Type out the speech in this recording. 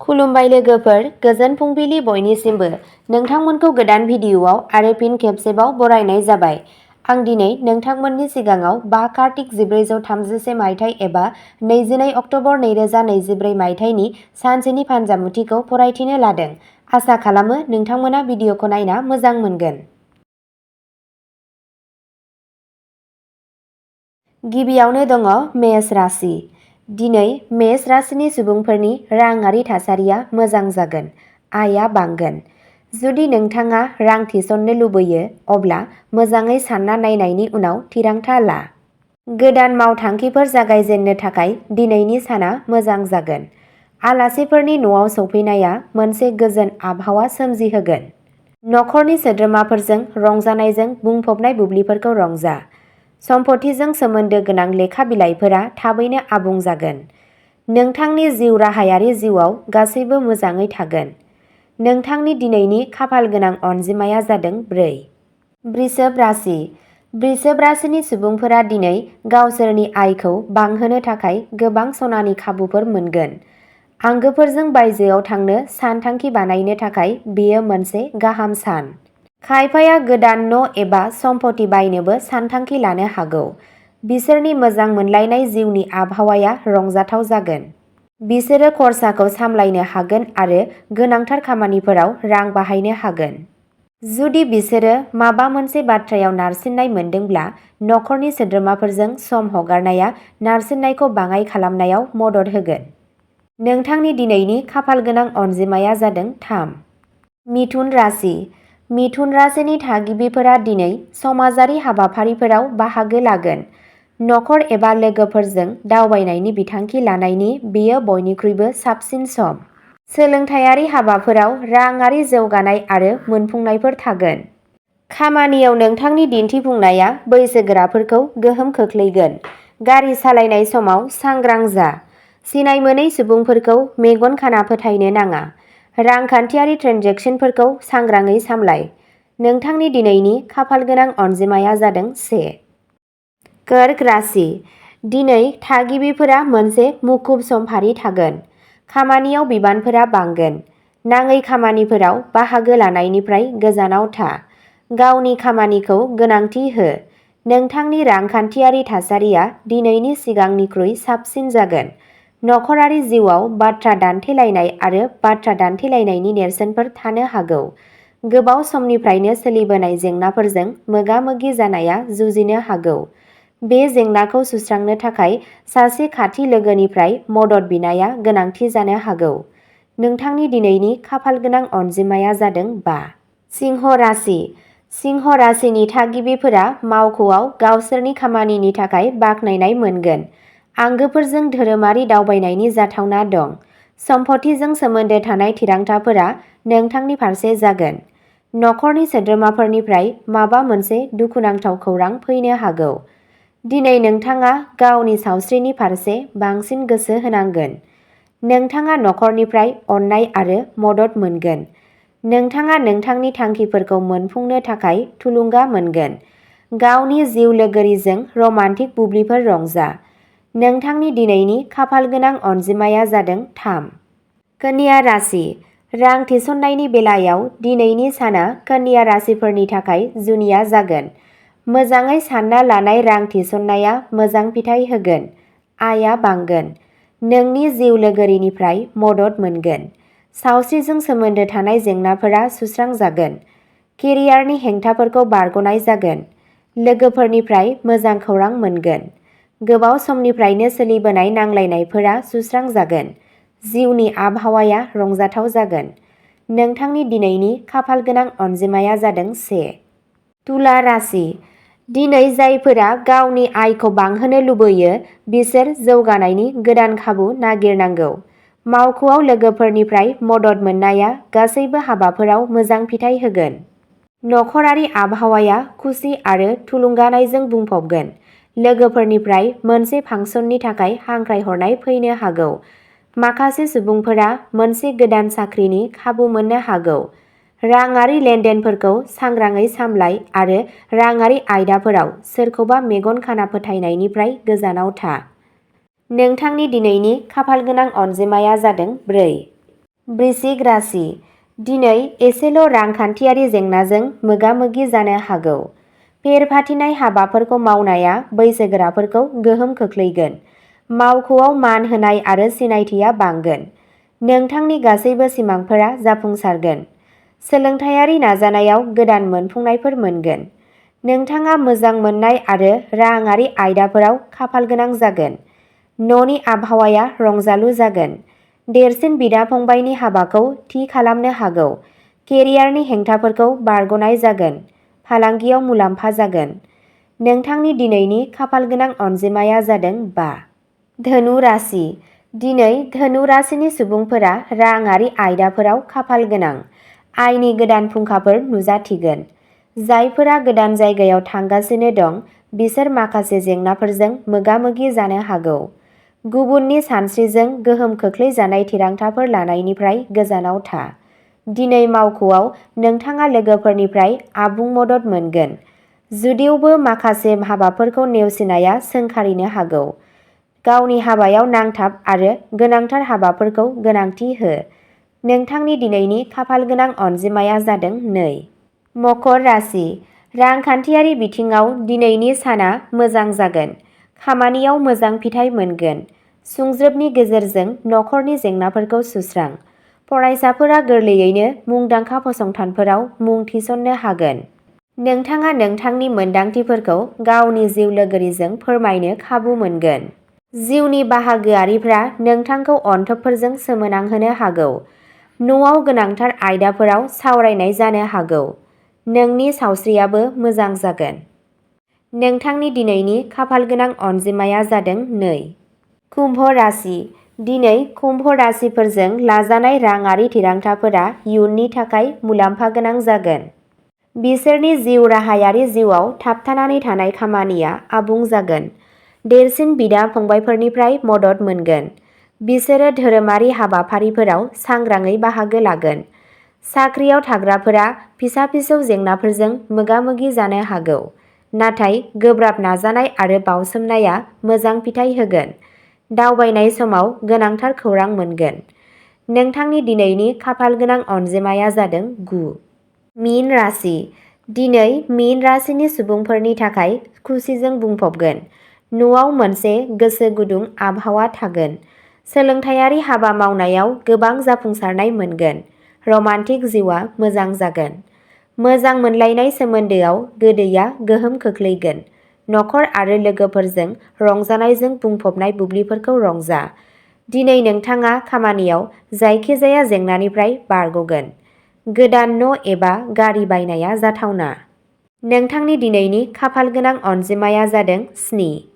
खुलुमबाय लोगोफोर, गोजोन फुंबिलि बयनिसिमबो। नोंथांमोनखौ गोदान भिडिअ'आव आरो फिन खेबसेबाव बरायनाय जाबाय। आं दिनै नोंथांमोननि सिगाङाव 5 कार्तिक 1433 मायथाइ एबा 22 अक्ट'बर 2024 मायथाइनि सानसेनि फानजामुथिखौ फरायथिनो लादों। आसा खालामो नोंथांमोना भिडिअ'खौ नायना मोजां मोनगोन। गिबियावनो दङ मेष राशि। दिनै मेष राशिनि सुबुंफोरनि राङारि थासारिया मोजां जागोन, आयआ बांगोन। जुदि नोंथाङा रां थिसननो लुबैयो, अब्ला मोजाङै सानना नायनायनि उनाव थिरांथा ला। गोदान मावथांखिफोर जागायजेननो थाखाय दिनैनि साना मोजां जागोन। आलासिफोरनि न'आव सौफैनाया मोनसे गोजोन आबहावा सोमजिहोगोन। नखरनि सोद्रोमाफोरजों रंजानायजों बुंफबनाय बुब्लिफोरखौ रंजा। सम्पथिजों सोमोन्दो गोनां लेखा बिलाइफोरा थाबैनो आबुं जागोन। नोंथांनि जिउ राहायारि जिउआव गासैबो मोजाङै थागोन। नोंथांनि दिनैनि खाफाल गोनां अनजिमाया जादों 4। वृषभ राशि। वृषभ राशिनि सुबुंफोरा दिनै गावसोरनि आयखौ बांहोनो थाखाय गोबां सनानि खाबुफोर मोनगोन। आंगोफोरजों बायजोआव थांनो सानथांखि बानायनो थाखाय बेयो मोनसे गाहाम सान। खायफाया गोदान न' एबा सम्पथि बायनोबो सानथांखि लानो हागौ। बिसोरनि मोजां मोनलायनाय जिउनि आबहावाया रंजाथाव जागोन। बिसोरो खरसाखौ सामलायनो हागोन आरो गोनांथार खामानिफोराव रां बाहायनो हागोन। जुदि बिसोरो माबा मोनसे बाथ्रायाव नारसिननाय मोनदोंब्ला, नखरनि सोद्रोमाफोरजों सम हगारनाया नारसिननायखौ बाङाइ खालामनायाव मदद होगोन। नोंथांनि दिनैनि खाफाल गोनां अनजिमाया जादों 3। मिथुन राशि। मिथुन राशिनि थागिबिफोरा दिनै समाजारि हाबाफारिफोराव बाहागो लागोन। नखर एबा लोगोफोरजों दावबायनायनि बिथांखि लानायनि बेयो बयनिख्रुइबो साबसिन सम। सोलोंथायारि हाबाफोराव राङारि जौगानाय आरो मोनफुंनायफोर थागोन। खामानियाव नोंथांनि दिन्थिफुंनाया बैसोगोराफोरखौ गोहोम खोख्लैगोन। गारि सालायनाय समाव सांग्रां जा। सिनाय मोनै सुबुंफोरखौ मेगन खाना फोथायनो नाङा। रांखान्थियारि ट्रेन्जेकसनफोरखौ सांग्राङै सामलाय। नोंथांनि दिनैनि खाफाल गोनां अनजिमाया जादों 1। कर्क राशि। दिनै थागिबिफोरा मोनसे मुखुब समफारि थागोन। खामानियाव बिबानफोरा बांगोन। नाङै खामानिफोराव बाहागो लानायनिफ्राय गोजानाव था। गावनि खामानिखौ गोनांथि हो। नोंथांनि रांखान्थियारि थासारिया दिनैनि सिगांनिख्रुइ साबसिन जागोन। नखरारि जिउआव बाथ्रा दान्थेलायनाय आरो बाथ्रा दान्थेलायनायनि नेरसोनफोर थानो हागौ। गोबाव समनिफ्रायनो सोलिबोनाय जेंनाफोरजों मोगा-मोगि जानाया जुजिनो हागौ। बे जेंनाखौ सुस्रांनो थाखाय सासे खाथि लोगोनिफ्राय मदद बिनाया गोनांथि जानो हागौ। नोंथांनि दिनैनि खाफाल गोनां अनजिमाया जादों 5। सिंह राशि। सिंह राशिनि थागिबिफोरा मावख'आव गावसोरनि खामानिनि थाखाय बाख्नायनाय मोनगोन। आंगोफोरजों धोरोमारि दावबायनायनि जाथावना दं। सम्पथिजों सोमोन्दो थानाय थिरांथाफोरा नोंथांनि फारसे जागोन। नखरनि सोद्रोमाफोरनिफ्राय माबा मोनसे दुखुनांथाव खौरां फैनो हागौ। दिनै नोंथाङा गावनि सावस्रिनि फारसे बांसिन गोसो होनांगोन। नोंथाङा नखरनिफ्राय अननाय आरो मदद मोनगोन। नोंथाङा नोंथांनि थांखिफोरखौ मोनफुंनो थाखाय थुलुंगा मोनगोन। गावनि जिउ लोगोरिजों रमान्टिक बुब्लिफोर रंजा। नोंथांनि दिनैनि खाफाल गोनां अनजिमाया जादों 3। कन्या राशि। रां थिसननायनि बेलायाव दिनैनि साना कन्या राशिफोरनि थाखाय जुनिया जागोन। मोजाङै सानना लानाय रां थिसननाया मोजां फिथाय होगोन। आयआ बांगोन। नोंनि जिउ लोगोरिनिफ्राय मदद मोनगोन। सावस्रिजों सोमोन्दो थानाय जेंनाफोरा सुस्रांजागोन। केरियारनि हेंथाफोरखौ बारग'नाय जागोन। लोगोफोरनिफ्राय मोजां खौरां मोनगोन। गोबाव समनिफ्रायनो सोलिबोनाय नांलायनायफोरा सुस्रांजागोन। जिउनि आबहावाया रंजाथाव जागोन। नोंथांनि दिनैनि खाफाल गोनां अनजिमाया जादों 1। तुला राशि। दिनै जायफोरा गावनि आयखौ बांहोनो लुबैयो, बिसोर जौगानायनि गोदान खाबु नागिरनांगौ। मावख'आव लोगोफोरनिफ्राय मदद मोननाया गासैबो हाबाफोराव मोजां फिथाय होगोन। नखरारि आबहावाया खुसि आरो थुलुंगानायजों बुंफबगोन। लोगोफोरनिफ्राय मोनसे फांसननि थाखाय हांख्रायहरनाय फैनो हागौ। माखासे सुबुंफोरा मोनसे गोदान साख्रिनि खाबु मोननो हागौ। राङारि लेनदेनफोरखौ सांग्राङै सामलाय आरो राङारि आयदाफोराव सोरखौबा मेगन खाना फोथायनायनिफ्राय गोजानाव था। नोंथांनि दिनैनि खाफाल गोनां अनजिमाया जादों 4। बृश्चिक राशि दिनै एसेल' रांखान्थियारि जेंनाजों मोगा-मोगि जानो हागौ। फेर-फाथिनाय हाबाफोरखौ मावनाया बैसोगोराफोरखौ गोहोम खोख्लैगोन। मावख'आव मान होनाय आरो सिनायथिया बांगोन। नोंथांनि गासैबो सिमांफोरा जाफुंसारगोन। सोलोंथायारि नाजानायाव गोदान मोनफुंनायफोर मोनगोन। नोंथाङा मोजां मोननाय आरो राङारि आयदाफोराव खाफालगोनां जागोन। न'नि आबहावाया रंजालु जागोन। देरसिन बिदा-फंबायनि हाबाखौ थि खालामनो हागौ। केरियारनि हेंथाफोरखौ बारग'नाय जागोन। फालांगियाव मुलाम्फा जागोन। नोंथांनि दिनैनि खाफालगोनां अनजिमाया जादों 5। धनु राशि दिनै धनु राशिनि सुबुंफोरा राङारि आयदाफोराव खाफालगोनां। आयनि गोदान फुंखाफोर नुजाथिगोन। जायफोरा गोदान जायगायाव थांगासिनो दं बिसोर माखासे जेंनाफोरजों मोगा-मोगि जानो हागौ। गुबुननि सानस्रिजों गोहोम खोख्लैजानाय थिरांथाफोर लानायनिफ्राय गोजानाव था। दिनै मावख'आव नोंथाङा लोगोफोरनिफ्राय आबुं मदद मोनगोन। जुदिवबो माखासे हाबाफोरखौ नेवसिनाया सोंखारिनो हागौ। गावनि हाबायाव नांथाब आरो गोनांथार हाबाफोरखौ गोनांथि हो। नोंथांनि दिनैनि खाफालगोनां अनजिमाया जादों 2। मकर राशि रांखान्थियारि बिथिङाव दिनैनि साना मोजां जागोन। खामानियाव मोजां फिथाइ मोनगोन। सुंज्रोबनि गेजेरजों नखरनि जेंनाफोरखौ सुस्रां। फरायसाफोरा गोरलैयैनो मुंदांखा फसंथानफोराव मुं थिसननो हागोन। नोंथाङा नोंथांनि मोनदांथिफोरखौ गावनि जिउ लोगोरिजों फोरमायनो खाबु मोनगोन। जिउनि बाहागोआरिफ्रा नोंथांखौ अनथोबफोरजों सोमोनांहोनो हागौ। न'आव गोनांथार आयदाफोराव सावरायनाय जानो हागौ। नोंनि सावस्रियाबो मोजां जागोन। नोंथांनि दिनैनि खाफालगोनां अनजिमाया जादों 2। कुम्भ राशि दिनै कुम्भ राशिफोरजों लाजानाय राङारि थिरांथाफोरा इयुननि थाखाय मुलाम्फा गोनां जागोन। बिसोरनि जिउ राहायारि जिउआव थाबथानानै थानाय खामानिया आबुं जागोन। देरसिन बिदा-फंबायफोरनिफ्राय मदद मोनगोन। बिसोरो धोरोमारि हाबाफारिफोराव सांग्राङै बाहागो लागोन। साख्रियाव थाग्राफोरा फिसा-फिसौ जेंनाफोरजों मोगा-मोगि जानो हागौ। नाथाय गोब्राब नाजानाय आरो बावसोमनाया मोजां फिथाइ होगोन। दावबायनाय समाव गोनांथार खौरां मोनगोन। नोंथांनि दिनैनि खाफालगोनां अनजिमाया जादों 9। मीन राशि दिनै मीन राशिनि सुबुंफोरनि थाखाय खुसिजों बुंफबगोन। न'आव मोनसे गोसो गुदुं आबहावा थागोन। सोलोंथायारि हाबा मावनायाव गोबां जाफुंसारनाय मोनगोन। रमान्टिक जिउआ मोजां जागोन। मोजां मोनलायनाय सोमोन्दोआव गोदैया गोहोम खोख्लैगोन। नखर आरो लोगोफोरजों रंजानायजों बुंफबनाय बुब्लिफोरखौ रंजा। दिनै नोंथाङा खामानियाव जायखिजाया जेंनानिफ्राय बारग'गोन। गोदान न' एबा गारि बायनाया जाथावना। नोंथांनि दिनैनि खाफालगोनां अनजिमाया जादों 7।